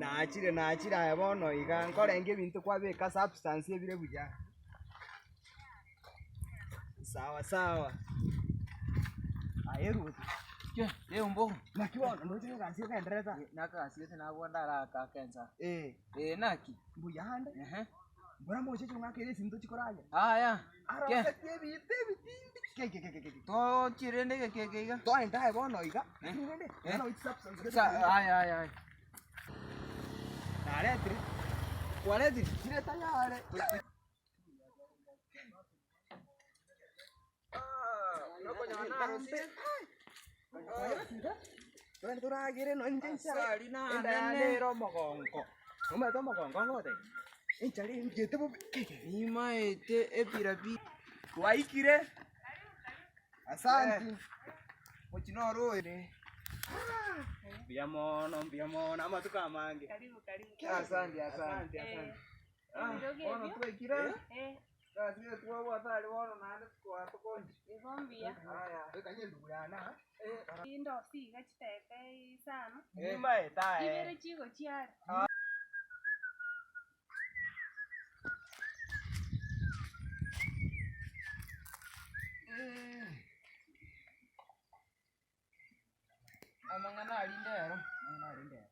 Nachire nachire aye bono iga nkorenge ebinto kwabeka substance ebire buya. Sawa sawa. Aye Ruth, Che, eh ombogo. naki bono ndoche egasi ogendererete aa? Nakagasi gete nabwo ndaraka akensa. Eh, Eh naki? mbuya ande. Ehe. Mbora mocheche ong'akere esinto chikoragera. Aya. Ke. Arosetie ebinto ebitindi ke ke ke ke ke. Tochie rende egeki eke iga. Toende aye bono iga. Eh. Rende, Eh. bono gochia substance Sa aya aya aya. Naretire. Kwaretire? Chire tayare. Twende toragere nonye inche nchara Asari na enda yane anene. ere omogongo. Omanyete omogongo ngotebia? Enchara engiete bobe keke. Nimaete ebirabi. Twaikire. Asanti. Mochi noro oyo. Mbuya mono, mbuya mono, amatuko amange. Karibu karibu. Asante asante. Asante, asante. Ah, Ebirogo bono ebio. twaikire. Eh, Gasi eye twabwate aria bono naende tikoa tokonye. igo mbuya. Aya. Ekanye endugu yane aa. Indosi iga chitete isano. Nimaete aye. Ibere chigochia are. Amang'ana aria ndero. Amang'ana aria ndero.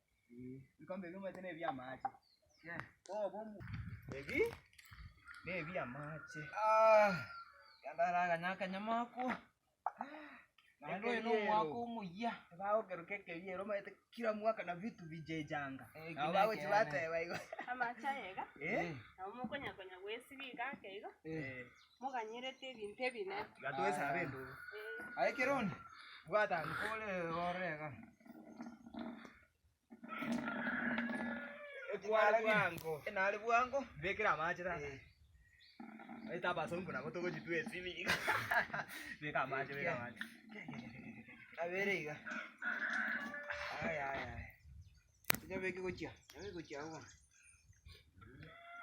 Ebikombe ebi omanyete na ebiamache. Ebi na ebiamache. Ndaraganya akanyama ako. Naende oyo na omwaka omoyia. Bagokeroka ekeriero omanyete kila mwaka na vitu vijejanga. Eh, Nabo kina bagochi ekeene. bateba igo. Amache aya iga, Eh? nabo mokonya-konya gwesibia iga ake igo, Eh. moganyerete ebinto ebinene. Tiga toesabe endugu. Eh. Aye Keroni, Bwata nkore orore iga. Ekware bwango. Nare bwango. Mbekere amache tata. Omanyete abasongo nabo togochitwa esimi iga. Beka amache, beka amache. Abere iga. Aya aya aya. Nyabeke gochia, nyabeke gochia agwo.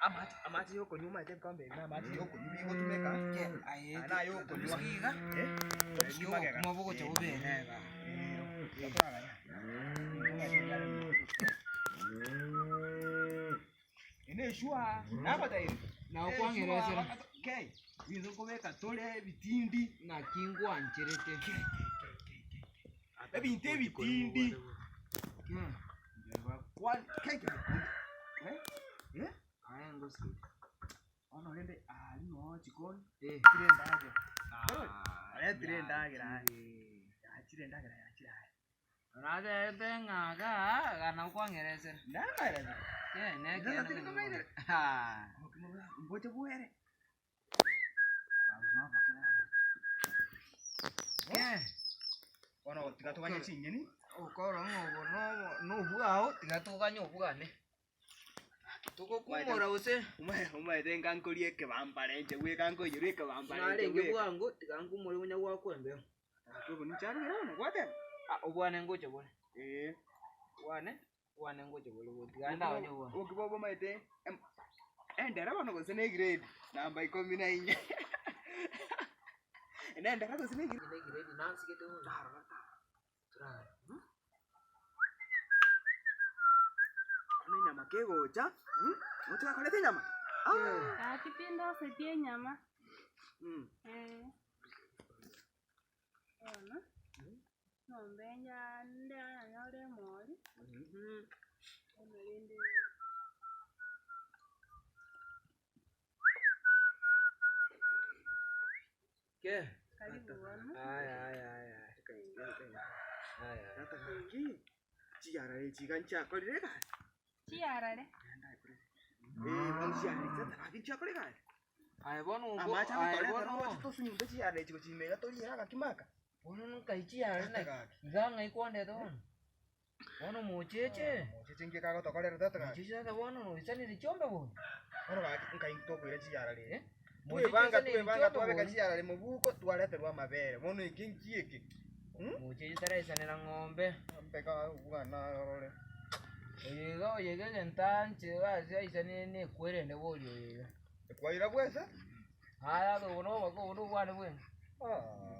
Amache amache yokonywa omanyete ebikombe ebi na amache yokonywa bigotumeka. Ke aye Aya nayokonywa. iga. Eh? Tobusike obokima bogocha bobe. Ene eshua nagotebirie Nabo kwang'eresera. Kei, binto nkobeka tore ebitindi Naki ngwancherete. ebinto ebitindi Kwa- kei, kei, eh, eh, Aye ngosike. bono rende aria noo chikoni Eh. tire endagera Aretire endagera aye. Yachire endagera yachire aye. Oratebete ng'a igaa iga nabo kwang'eresera. Nakoeresa. Ekeene Sasa ekeene tiri komairera. Ah. Obokima bwa mboche bwere. Eh, Bono tiga toganye chinyeni. okorora ng'a obo nobo nobwao tiga toganye obwane. Togokumora gose Omaete nka nkoria ekebambare inche bweka nkoiyerwa ekebambare inche narenge bweka. bwango tiga nkumore onya goakwa embeo. Gaki obo ninche arure bono gwateba? Ah, obwane ngocha bore. Ee. Obwane, obwane ngocha bore bo tiga ndaganye obwane. Oboki bobo omaete em- endere bono gose ne egrade namba ikomi na inye. Nendere gose ne egrade. Ne egrade nansigete bono. Tarora tarora. Turare. Bono enyama kegocha, ngocha gakorete enyama? Ah! Gaki tindoseti enyama. Mm. Eh. Bono, eng'ombe yande yanyora emori, bono rende. Ke. Karibu bono. Aya aya aya. Aya. Tata gaki, chiyarare echi iga nchiakorire egasi. Chiyarare. Eh, bono chiyarare echi tata gaki nchiakora egasi. Aye bono obo- Amache aye agotoretera bono roche tosunyunte chiyarare echi gochia ime iga toriere agakima aka. bono nkai chiyarare Tata naki gaki. iga ng'ai kwandete bono. Bono mocheche. Mocheche nki kagotokorera tata gaki. Mocheche tata bono noisanire chiombe bono. Bono gaki nkai tokoira chiyarare Eh? Twebanga Mocheche twebanga oisanire twabeka chiombe bono. chiyarare mobuko twareterwa amabere bono eke nki eke? Mocheche taraisanera ng'ombe. Mbeka bwana orore. Oyo iga oyo iga egento anche ase aisanire na ekwerende bori oyo iga. Ekwaira bwese? Aya obo noboke obo nobwane bwenka. Ah.